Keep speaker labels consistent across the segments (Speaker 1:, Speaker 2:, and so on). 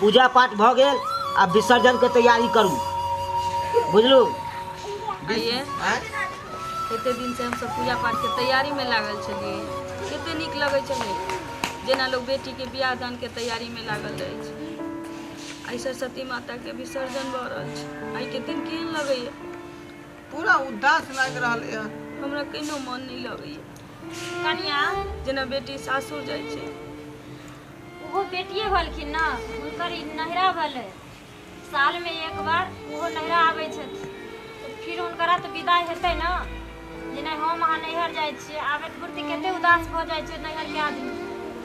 Speaker 1: पूजा पाठ भऽ गेल, आब विसर्जनके तैयारी करू, बुझलू?
Speaker 2: आइए।
Speaker 3: आँय?
Speaker 2: कते दिनसँ हमसब पूजा पाठके तैयारीमे लागल छलियै। कते नीक लगै छलै, जेना लोक बेटीके बियाह दानके तैयारीमे लागल रहै छै। आइ सरस्वती माताके विसर्जन भऽ रहल छै। आइके दिन केहन लगैए?
Speaker 3: पूरा उदास लागि रहल हन।
Speaker 2: हमरा केहनो मन नहि लगैए।
Speaker 4: कनिया,
Speaker 2: जेना बेटी सासुर जाइ छै।
Speaker 4: ओहो बेटिए भेलखिन ने, हुनकर ई नैहरा भेलै। सालमे एक बार ओहो नैहरा आबै छथिन, तऽ फिर हुनकरा तऽ विदाइ हेतै ने, जे नहि हम अहाँ नैहर जाइ छियै। आबैत बुढ़ती कते उदास भऽ जाइ छै नैहरके आदमी,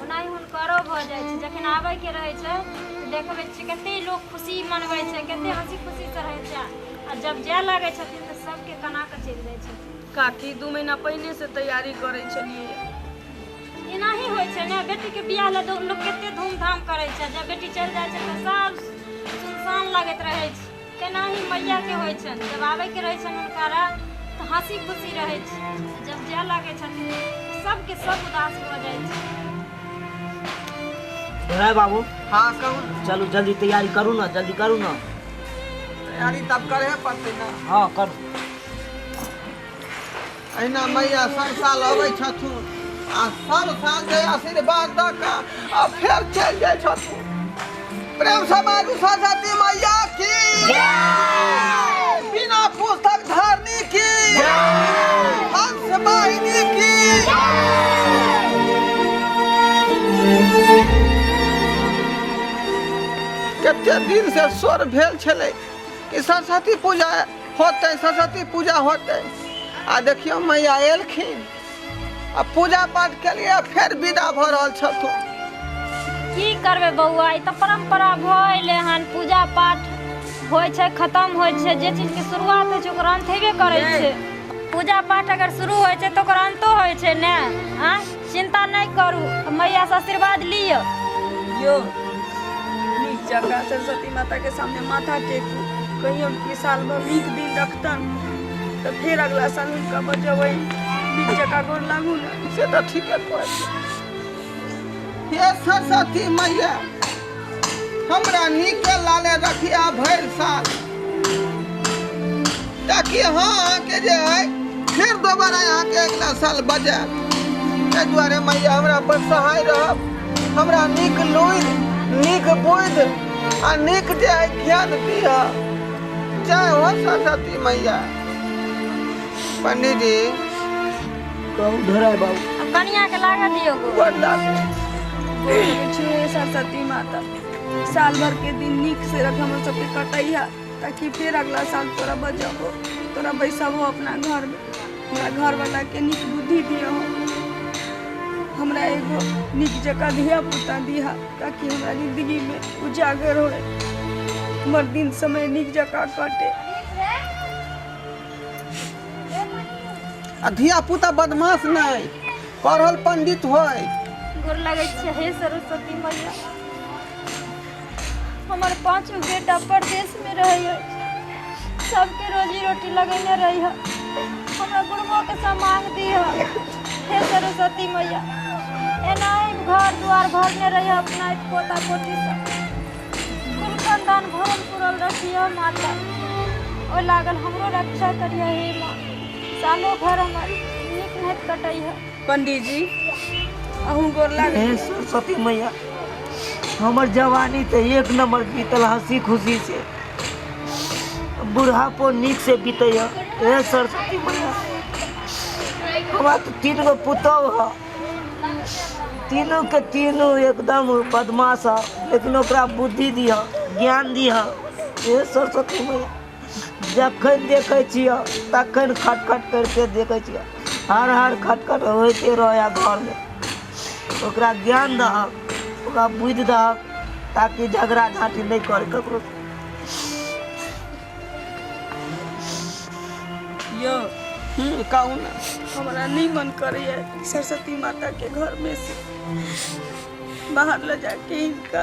Speaker 4: ओनाही हुनकरो भऽ जाइ छै। जखन आबैके रहै छै तऽ देखबै छियै कते लोक खुशी मनबै छै, कते हँसी खुशीसँ रहै छै, आ जब जाय लागै छथिन तऽ सबके कना कऽ चलि जाइ छथिन।
Speaker 2: काकी, 2 महीना पहिनेसँ तैयारी करै छलियै।
Speaker 4: एनाही होइ छै ने, बेटीके बियाह लए लोक कते धूमधाम करै छै, जब बेटी चलि जाइ छै तऽ सब सुनसान लगैत रहै छै। तेनाही मैयाके होइ छनि, जब आबैके रहै छनि हुनकरा तऽ हँसी खुशी रहै छै, जब जाय लागै छथिन सबके सब उदास भऽ जाइ छै।
Speaker 1: ढोराय बाबू।
Speaker 3: हाँ, कहू ने।
Speaker 1: चलू, जल्दी तैयारी करू ने, जल्दी करू ने।
Speaker 3: तैयारी तब करे पड़तै ने।
Speaker 1: हाँ, करू।
Speaker 3: अहिना मैया सब साल अबै छथुन आ सब साल जे आशीर्वाद दऽ कऽ आ फेर चलि जाइ छथुन। प्रेम से बाजू, सरस्वती मैया की, बिना पुस्तक धारनी की, हंस वाहिनी की। कते दिन से स्वर भेल छलै कि सरस्वती पूजा होतै, सरस्वती पूजा होतै, आ देखियौ मैया एलखिन आ पूजा पाठ केलियै, फेर विदा भऽ रहल छथुन।
Speaker 4: की करबै बौआ, ई तऽ परम्परा भऽ एलै हन। पूजा पाठ होइ छै, खतम होइ छै। जे चीजके शुरुआत होइ छै ओकर अन्त हेबे करै छै। पूजा पाठ अगर शुरू होइ छै तऽ ओकर अन्तो होइ छै ने। आँय, चिन्ता नहि करू, मैयासँ आशीर्वाद लिअ।
Speaker 2: यौ, नीक जकाँ सरस्वती माताके सामने माथा टेकू, कहियौन कि साल भर नीक दिन रखतन तऽ फेर अगला साल हुनका बजबै। नीक जकाँ गोर लागू ने।
Speaker 3: से तऽ ठीके कहै छी। हे सरस्वती मैया, हमरा नीके लाले रखिया भरि साल, ताकि हाँ अहाँके जे है फेर दोबारा अहाँके अगिला साल बजायब। ताहि दुआरे मैया हमरा पर सहाय रहब, हमरा नीक लुरि, नीक बुद्धि आ नीक जे है ज्ञान दिअ। जय हो सरस्वती मैया। पंडीजी।
Speaker 1: कहू ढोराय बाबू।
Speaker 4: आ कनियाके लागऽ दियौ गो।
Speaker 3: गोर लागू।
Speaker 2: गोर लगै छी हे सरस्वती माता, साल भर के दिन नीक से रख, हमर सबके कटैहा, ताकि फेर अगला साल तोरा बजबो, तोरा बैसाबो अपना घर में। हमरा घरवाला के नीक बुद्धि दियहो, हमरा एगो नीक जकाँ धिया पुता दिहा, ताकि हमरा जिंदगी में उजागर होए, हमर दिन समय नीक जकाँ कटे।
Speaker 3: आ धिया पुता बदमाश नहि, पढ़ल पंडित होय।
Speaker 4: गोर लगै छै हे सरस्वती मैया, हमर पाँचो बेटा परदेशमे रहै अछि, सबके रोजी रोटी लगेने रही, हमरा बुढ़बोके समांग दिह। हे सरस्वती मैया, एना ही घर द्वार भरने रही अपना पोता पोती सब, कुल खानदान भरल पुरल रखिह माता। ओ लागल हमरो रक्षा करिह हे माँ, सालो भर हमर नीक नाहित कटैह।
Speaker 2: पंडीजी, अहूँ गोर लागै।
Speaker 1: हे सरस्वती मैया, हमर जवानी तऽ एक नंबर बीतल हंसी खुशी से, बुढ़ापो नीक से बीतैया। हे सरस्वती मैया, हमरा तऽ 3 गो पुतोह है, तीनों के तीनों एकदम बदमाश है, लेकिन ओकरा बुद्धि दिह, ज्ञान दिह। हे सरस्वती मैया, जखन देखै छियै तखन खटखट करिते देखै छियै, हर हर खटखट होइते रहै घरमे। ओकरा ज्ञान दहक, ओकरा बुद्धि दहक, ताकि झगड़ा झाँटी नहि करे ककरो।
Speaker 2: यौ।
Speaker 3: कहू ने।
Speaker 2: हमरा नहीं मन करैया सरस्वती माता के घर में से बाहर ले जाके इनका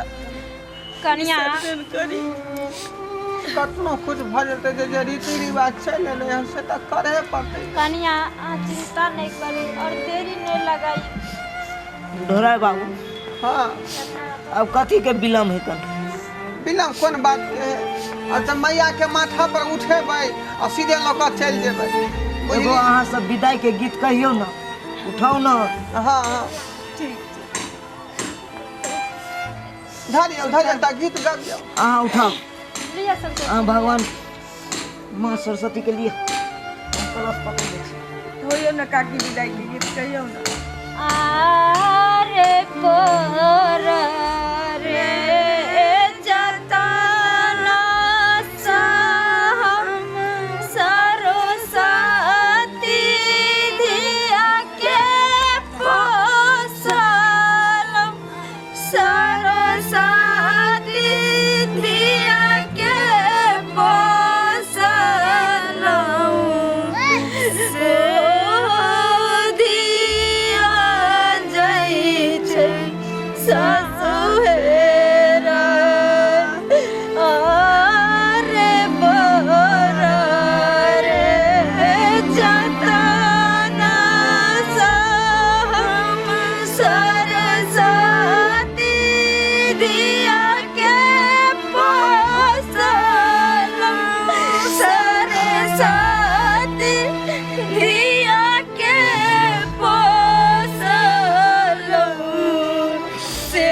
Speaker 4: कनिया
Speaker 2: विसर्जन करी।
Speaker 3: कतनो कुछ भऽ जेतै, जे जे रीति रिवाज चलि एलै हन से तऽ करहे पड़तै।
Speaker 4: कनिया, अहाँ चिंता नहि करू और देरी नहि लगाई।
Speaker 1: ढोराय बाबू।
Speaker 3: हाँ।
Speaker 1: अब कथी के विलम्ब है कन?
Speaker 3: विलम्ब कोन बात के है? आ तऽ मैया के माथा पर उठेबै आ सीधे लऽ कऽ चलि जेबै।
Speaker 1: एगो
Speaker 3: बुझलियै?
Speaker 1: अहाँ सब विदाई के गीत कहियौ ने, उठाउ ने।
Speaker 3: हँ हँ।
Speaker 2: ठीक छै।
Speaker 3: धरियौ धरियौ तऽ गीत गबियौ।
Speaker 1: अहाँ उठाउ।
Speaker 4: लिअ सरस्वती।
Speaker 1: अहाँ भगवान माँ सरस्वती के लिए हम कलश पकड़ लै छी।
Speaker 2: होइयौ ने काकी, विदाई के गीत कहियौ ने।
Speaker 4: आरे पर रे जतना हम सरस्वती धिया के पोसलम, सरस्वती धिया के पोसलम, से धिया जाइ छै ससुहेरा, आरे बर रे जतना हम सरस्वती धिया के पोसलम, सरस्वती धिया के पोसलम, से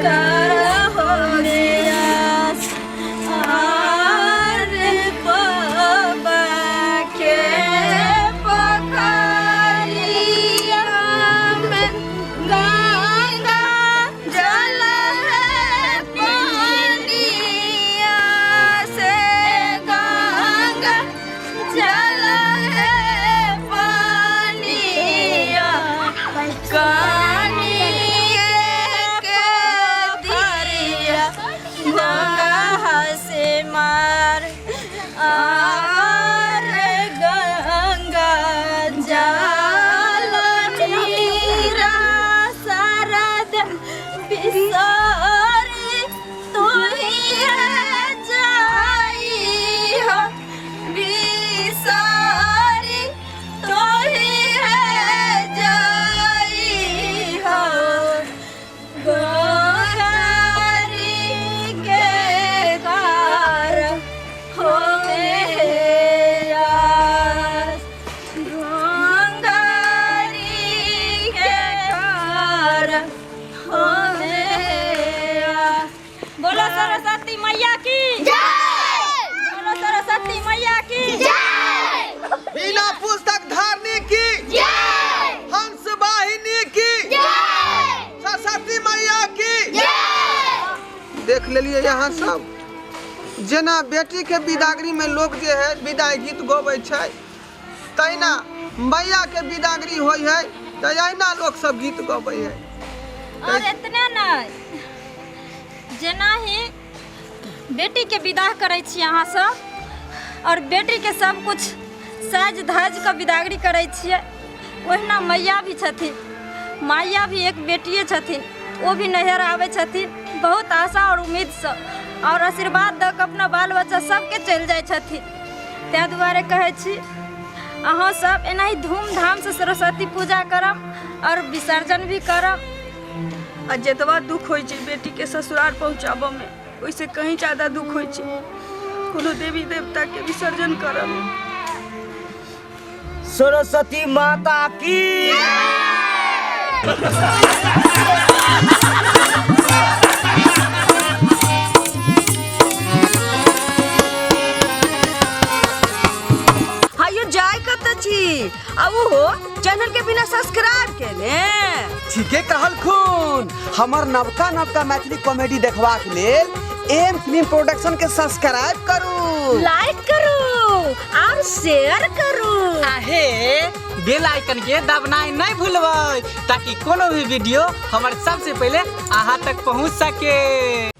Speaker 2: का हो आस आर बाबा के पखारिया में गंगा जल है पानिया से गंगा जल है पानिया कानिए के दिया गंगा से मार आर गंगा जल नीरा शरद बिसरी तुही जाई हो बिसरी तुही जाई हो गोरी के कार हो आस गंगारी के कार हो आस।
Speaker 4: बोलो सरस्वती मैया की जय। बोलो सरस्वती मैया की जय।
Speaker 3: बिना पुस्तक धारनी की जय, हंस वाहिनी की जय, सरस्वती मैया की जय। देख लेलिए यहाँ सब जेना बेटी के बिदागरी में लोग जे है विदाई गीत गबै छै, तहिना मैया के बिदागरी होइ है तऽ अहिना लोग सब गीत गबै है।
Speaker 4: और इतने नहि, जेना ही बेटीके विदाह करै छी अहाँ सब और बेटीके सब कुछ साज धज कऽ विदागरी करै छियै, ओहिना मैया भी छथिन। मैया भी एक बेटिए छथिन, ओ भी नैहर आबै छथिन बहुत आशा और उम्मीदसँ और आशीर्वाद दऽ कऽ अपना बाल बच्चा सबके चलि जाइ छथिन। ताहि दुआरे कहै छी अहाँ सब एनाही धूमधामसँ सरस्वती पूजा करब और विसर्जन भी करब।
Speaker 2: आ जतबा दुख होइ छै बेटीके ससुराल पहुँचाबऽमे, ओहिसँ कहीं ज्यादा दुख होइ छै कोनो देवी देवताके विसर्जन करऽमे।
Speaker 1: सरस्वती माता की।
Speaker 5: हायो जाय कत छी आ उहो चैनल के बिना सब्सक्राइब केने?
Speaker 6: ठीके कहलखुन। हमर नवका नवका मैथिली कॉमेडी देखबाक लेल एम फिल्म प्रोडक्शन के सब्सक्राइब करू,
Speaker 4: लाइक करू और शेयर करू।
Speaker 7: आहे बेल आइकन के दबनाइ नहीं भूलबै ताकि कोनो भी वीडियो हमर सबसे पहले अहाँ तक पहुँच सके।